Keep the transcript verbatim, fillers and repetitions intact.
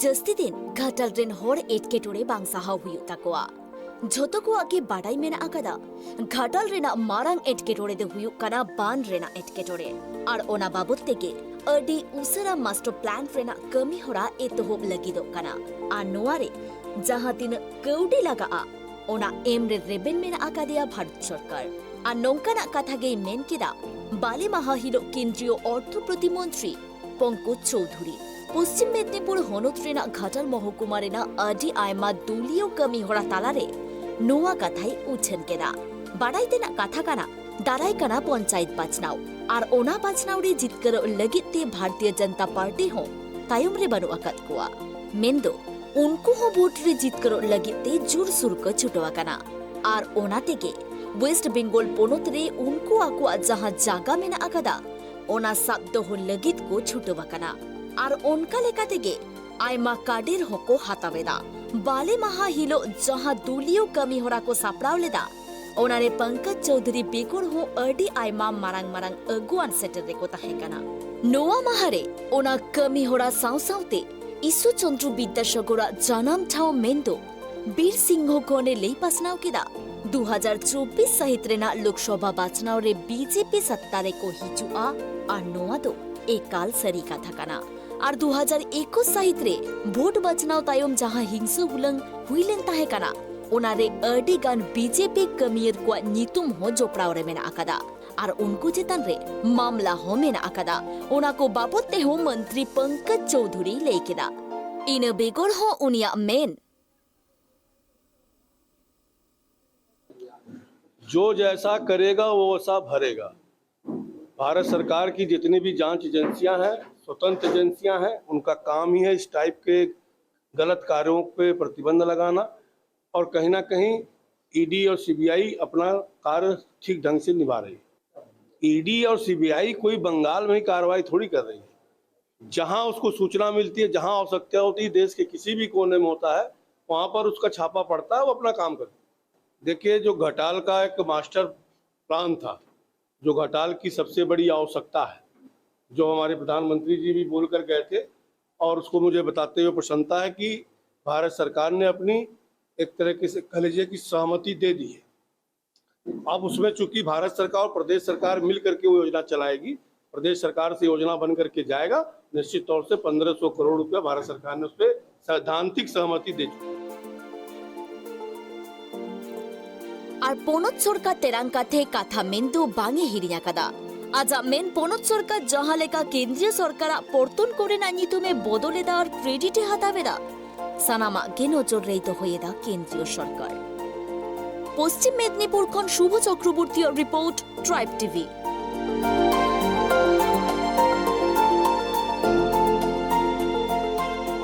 ᱡᱟᱹᱥᱛᱤ ᱫᱤᱱ ᱜᱷᱟᱴᱟᱞ ᱨᱮᱱ ᱦᱚᱲ ᱮᱴᱠᱮᱴᱚᱬᱮ ᱵᱟᱝ ᱥᱟᱦᱟᱣ ᱦᱩᱭᱩᱜ ᱛᱟᱠᱚᱣᱟ᱾ ᱡᱷᱚᱛᱚ ᱠᱚᱣᱟᱜ ᱜᱮ ᱵᱟᱰᱟᱭ ᱢᱮᱱᱟᱜ ᱟᱠᱟᱫᱟ, ᱜᱷᱟᱴᱟᱞ ᱨᱮᱱᱟᱜ ᱢᱟᱨᱟᱝ ᱮᱴᱠᱮᱴᱚᱬᱮ ᱫᱚ ᱦᱩᱭᱩᱜ ᱠᱟᱱᱟ ᱵᱟᱱ ᱨᱮᱱᱟᱜ ᱮᱴᱠᱮᱴᱚᱬᱮ᱾ ᱟᱨ ᱚᱱᱟ ᱵᱟᱵᱚᱛ ᱛᱮᱜᱮ ᱟᱹᱰᱤ ᱩᱥᱟᱹᱨᱟ ᱢᱟᱥᱴᱟᱨ ᱯᱞᱟᱱ ᱨᱮᱱᱟᱜ ᱠᱟᱹᱢᱤ ᱦᱚᱨᱟ ᱮᱛᱚᱦᱚᱵ ᱞᱟᱹᱜᱤᱫᱚᱜ ᱠᱟᱱᱟ᱾ ᱟᱨ ᱱᱚᱣᱟ ᱨᱮ ᱡᱟᱦᱟᱸ ᱛᱤᱱᱟᱹᱜ ᱠᱟᱹᱣᱰᱤ ᱞᱟᱜᱟᱜᱼᱟ, ᱚᱱᱟ ᱮᱢ ᱨᱮ ᱨᱮᱵᱮᱱ ᱢᱮᱱᱟᱜ ᱟᱠᱟᱫᱮᱭᱟ ᱵᱷᱟᱨᱚᱛ ᱥᱚᱨᱠᱟᱨ᱾ ᱟᱨ ᱱᱚᱝᱠᱟᱱᱟᱜ ᱠᱟᱛᱷᱟ ᱜᱮᱭ ᱢᱮᱱ ᱠᱮᱫᱟ ᱵᱟᱞᱮ ᱢᱟᱦᱟ ᱦᱤᱞᱳᱜ ᱠᱮᱱᱫᱨᱤᱭᱚ ᱚᱨᱛᱷᱚ ᱯᱨᱚᱛᱤᱢᱚᱱᱛᱨᱤ ᱯᱚᱝᱠᱚᱡᱽ ᱪᱳᱣᱫᱷᱩᱨᱤ᱾ ᱯᱚᱥᱪᱤᱢ ᱢᱮᱫᱽᱱᱤᱯᱩᱨ ᱦᱚᱱᱚᱛ ᱨᱮᱱᱟᱜ ᱜᱷᱟᱴᱟᱞ ᱢᱚᱦᱚᱠᱩᱢᱟ ᱨᱮᱱᱟᱜ ᱟᱹᱰᱤ ᱟᱭᱢᱟ ᱫᱚᱞᱤᱭᱚ ᱠᱟᱹᱢᱤ ᱦᱚᱨᱟ ᱛᱟᱞᱟᱨᱮ ᱱᱚᱣᱟ ᱠᱟᱛᱷᱟᱭ ᱩᱪᱷᱟᱹᱱ ᱠᱮᱫᱟ᱾ ᱵᱟᱰᱟᱭ ᱛᱮᱱᱟᱜ ᱠᱟᱛᱷᱟ ᱠᱟᱱᱟ, ᱫᱟᱨᱟᱭ ᱠᱟᱱᱟ ᱯᱚᱧᱪᱟᱭᱮᱛ ᱵᱟᱪᱷᱱᱟᱣ, ᱟᱨ ᱚᱱᱟ ᱵᱟᱪᱷᱱᱟᱣ ᱨᱮ ᱡᱤᱛᱠᱟᱹᱨᱚᱜ ᱞᱟᱹᱜᱤᱫ ᱛᱮ ᱵᱷᱟᱨᱚᱛᱤᱭᱚ ᱡᱚᱱᱚᱛᱟ ᱯᱟᱨᱴᱤ ᱦᱚᱸ ᱛᱟᱭᱚᱢ ᱨᱮ ᱵᱟᱹᱱᱩᱜ ᱟᱠᱟᱫ ᱠᱚᱣᱟ᱾ ᱢᱮᱱᱫᱚ ᱩᱱᱠᱩ ᱦᱚᱸ ᱵᱷᱳᱴ ᱨᱮ ᱡᱤᱛᱠᱟᱹᱨᱚᱜ ᱞᱟᱹᱜᱤᱫ ᱛᱮ ᱡᱳᱨᱥᱳᱨ ᱠᱚ ᱪᱷᱩᱴᱟᱹᱣ ᱟᱠᱟᱱᱟ᱾ ᱟᱨ ᱚᱱᱟ ᱛᱮᱜᱮ ᱣᱮᱥᱴ ᱵᱮᱝᱜᱚᱞ ᱯᱚᱱᱚᱛ ᱨᱮ ᱩᱱᱠᱩ ᱟᱠᱚᱣᱟᱜ ᱡᱟᱦᱟᱸ ᱡᱟᱜᱟ ᱢᱮᱱᱟᱜ ᱟᱠᱟᱫᱟ, ᱚᱱᱟ ᱥᱟᱵ ᱫᱚᱦᱚ ᱞᱟᱹᱜᱤᱫ ᱠᱚ ᱪᱷᱩᱴᱟᱹᱣ ᱟᱠᱟᱱᱟ᱾ ᱟᱨ ᱚᱱᱠᱟ ᱞᱮᱠᱟ ᱛᱮᱜᱮ ᱟᱭᱢᱟ ᱠᱟᱰᱮᱨ ᱦᱚᱸᱠᱚ ᱦᱟᱛᱟᱣ ᱮᱫᱟ᱾ ᱵᱟᱞᱮ ᱢᱟᱦᱟ ᱦᱤᱞᱳᱜ ᱡᱟᱦᱟᱸ ᱫᱚᱞᱤᱭᱚ ᱠᱟᱹᱢᱤ ᱦᱚᱨᱟ ᱠᱚ ᱥᱟᱯᱲᱟᱣ ᱞᱮᱫᱟ, ᱚᱱᱟᱨᱮ ᱯᱚᱝᱠᱚᱡᱽ ᱪᱳᱣᱫᱷᱩᱨᱤ ᱵᱮᱜᱚᱨ ᱦᱚᱸ ᱟᱹᱰᱤ ᱟᱭᱢᱟ ᱢᱟᱨᱟᱝ ᱢᱟᱨᱟᱝ ᱟᱹᱜᱩᱣᱟᱱ ᱥᱮᱴᱮᱨ ᱨᱮᱠᱚ ᱛᱟᱦᱮᱸ ᱠᱟᱱᱟ᱾ ᱱᱚᱣᱟ ᱢᱟᱦᱟ ᱨᱮ ᱚᱱᱟ ᱠᱟᱹᱢᱤ ᱦᱚᱨᱟ ᱥᱟᱶ ᱥᱟᱶᱛᱮ ᱤᱥᱩ ᱪᱚᱱᱫᱨᱚ ᱵᱤᱫᱽᱫᱟᱥᱟᱜᱚᱨᱟᱜ ᱡᱟᱱᱟᱢ ᱴᱷᱟᱶ ᱢᱮᱱᱫᱚ ᱵᱤᱨ ᱥᱤᱝᱦᱚ ᱠᱷᱚᱸᱰ ᱮ ᱞᱟᱹᱭ ᱯᱟᱥᱱᱟᱣ ᱠᱮᱫᱟ, ᱫᱩ ᱦᱟᱡᱟᱨ ᱪᱚᱵᱵᱤᱥ ᱥᱟᱹᱦᱤᱛ ᱨᱮᱱᱟᱜ ᱞᱳᱠᱥᱚᱵᱷᱟ ᱵᱟᱪᱷᱱᱟᱣ ᱨᱮ ᱵᱤᱡᱮᱯᱤ ᱥᱟᱛᱛᱟ ᱨᱮᱠᱚ ᱦᱤᱡᱩᱜᱼᱟ, ᱟᱨ ᱱᱚᱣᱟ ᱫᱚ ᱮᱠᱟᱞ ᱥᱟᱹᱨᱤ ᱠᱟᱛᱷᱟ ᱠᱟᱱᱟ᱾ ᱟᱨ ᱫᱩ ᱦᱟᱡᱟᱨ ᱮᱠᱩᱥ ᱥᱟᱹᱦᱤᱛ ᱨᱮ ᱵᱷᱳᱴ ᱵᱟᱪᱷᱱᱟᱣ ᱛᱟᱭᱚᱢ ᱡᱟᱦᱟᱸ ᱦᱤᱝᱥᱟᱹ ᱦᱩᱞᱟᱹᱝ ᱦᱩᱭ ᱞᱮᱱ ᱛᱟᱦᱮᱸ ᱠᱟᱱᱟ, ᱚᱱᱟ ᱨᱮ ᱟᱹᱰᱤ ᱜᱟᱱ ᱵᱤᱡᱮᱯᱤ ᱠᱟᱹᱢᱤᱭᱟᱹᱨ ᱠᱚᱣᱟᱜ ᱧᱩᱛᱩᱢ ᱦᱚᱸ ᱡᱚᱯᱲᱟᱣ ᱨᱮ ᱢᱮᱱᱟᱜ ᱟᱠᱟᱫᱟ᱾ ᱟᱨ ᱩᱱᱠᱩ ᱪᱮᱛᱟᱱ ᱨᱮ ᱢᱟᱢᱞᱟ ᱦᱚᱸ ᱢᱮᱱᱟᱜ ᱟᱠᱟᱫᱟ᱾ ᱚᱱᱟ ᱠᱚ ᱵᱟᱵᱚᱛ ᱛᱮᱦᱚᱸ ᱢᱚᱱᱛᱨᱤ ᱯᱚᱝᱠᱚᱡᱽ ᱪᱳᱣᱫᱷᱩᱨᱤᱭ ᱞᱟᱹᱭ ᱠᱮᱫᱟ᱾ ᱤᱱᱟᱹ ᱵᱮᱜᱚᱨ ᱦᱚᱸ ᱩᱱᱤᱭᱟᱜ ᱢᱮᱱ, जो जैसा करेगा वो वैसा भरेगा। भारत सरकार की जितनी भी जांच एजेंसियां हैं, स्वतंत्र एजेंसियां हैं, उनका काम ही है इस टाइप के गलत कार्यों पे प्रतिबंध लगाना। और कहीं ना कहीं ईडी और सीबीआई अपना कार्य ठीक ढंग से निभा रही है। ईडी और सीबीआई कोई बंगाल में ही कार्रवाई थोड़ी कर रही है। जहां उसको सूचना मिलती है, जहां आवश्यकता होती है, देश के किसी भी कोने में होता है, वहां पर उसका छापा पड़ता है, वो अपना काम करता है। देखिए, जो घटाल का एक मास्टर प्लान था, जो घटाल की सबसे बड़ी आवश्यकता है, जो हमारे प्रधानमंत्री जी भी बोलकर गए थे, और उसको मुझे बताते हुए प्रसन्नता है कि भारत सरकार ने अपनी एक तरह की से कह लीजिए कि सहमति दे दी है। अब उसमें चूंकि भारत सरकार और प्रदेश सरकार मिल करके वो योजना चलाएगी, प्रदेश सरकार से योजना बन करके जाएगा, निश्चित तौर से पन्द्रह सौ करोड़ रुपया भारत सरकार ने उस पर सैद्धांतिक सहमति दे चुकी है। ᱟᱨ ᱯᱚᱱᱚᱛ ᱥᱚᱨᱠᱟᱨ ᱛᱮᱨᱟᱝ ᱠᱟᱛᱷᱮ ᱠᱟᱛᱷᱟ ᱢᱮᱱ ᱫᱚ ᱵᱟᱝ ᱮ ᱦᱤᱲᱤᱧ ᱟᱠᱟᱫᱟ᱾ ᱟᱡᱟᱜ ᱢᱮᱱ ᱯᱚᱱᱚᱛ ᱥᱚᱨᱠᱟᱨ ᱡᱟᱦᱟᱸ ᱞᱮᱠᱟ ᱠᱮᱱᱫᱨᱤᱭᱚ ᱥᱚᱨᱠᱟᱨᱟᱜ ᱯᱚᱨᱛᱚᱱ ᱠᱚᱨᱮᱱᱟᱜ ᱧᱩᱛᱩᱢ ᱮ ᱵᱚᱫᱚᱞ ᱮᱫᱟ ᱟᱨ ᱠᱨᱮᱰᱤᱴ ᱮ ᱦᱟᱛᱟᱣ ᱮᱫᱟ, ᱥᱟᱱᱟᱢᱟᱜ ᱜᱮ ᱱᱚᱡᱚᱨ ᱨᱮᱭ ᱫᱚᱦᱚᱭᱮᱫᱟ ᱠᱮᱱᱫᱨᱤᱭᱚ ᱥᱚᱨᱠᱟᱨ᱾ ᱯᱚᱥᱪᱤᱢ ᱢᱮᱫᱽᱱᱤᱯᱩᱨ ᱠᱷᱚᱱ ᱥᱩᱵᱷ ᱪᱚᱠᱨᱚᱵᱚᱨᱛᱤᱭᱟᱜ ᱨᱤᱯᱳᱨᱴ, ᱴᱨᱟᱭᱤᱵ ᱴᱤᱵᱷᱤ᱾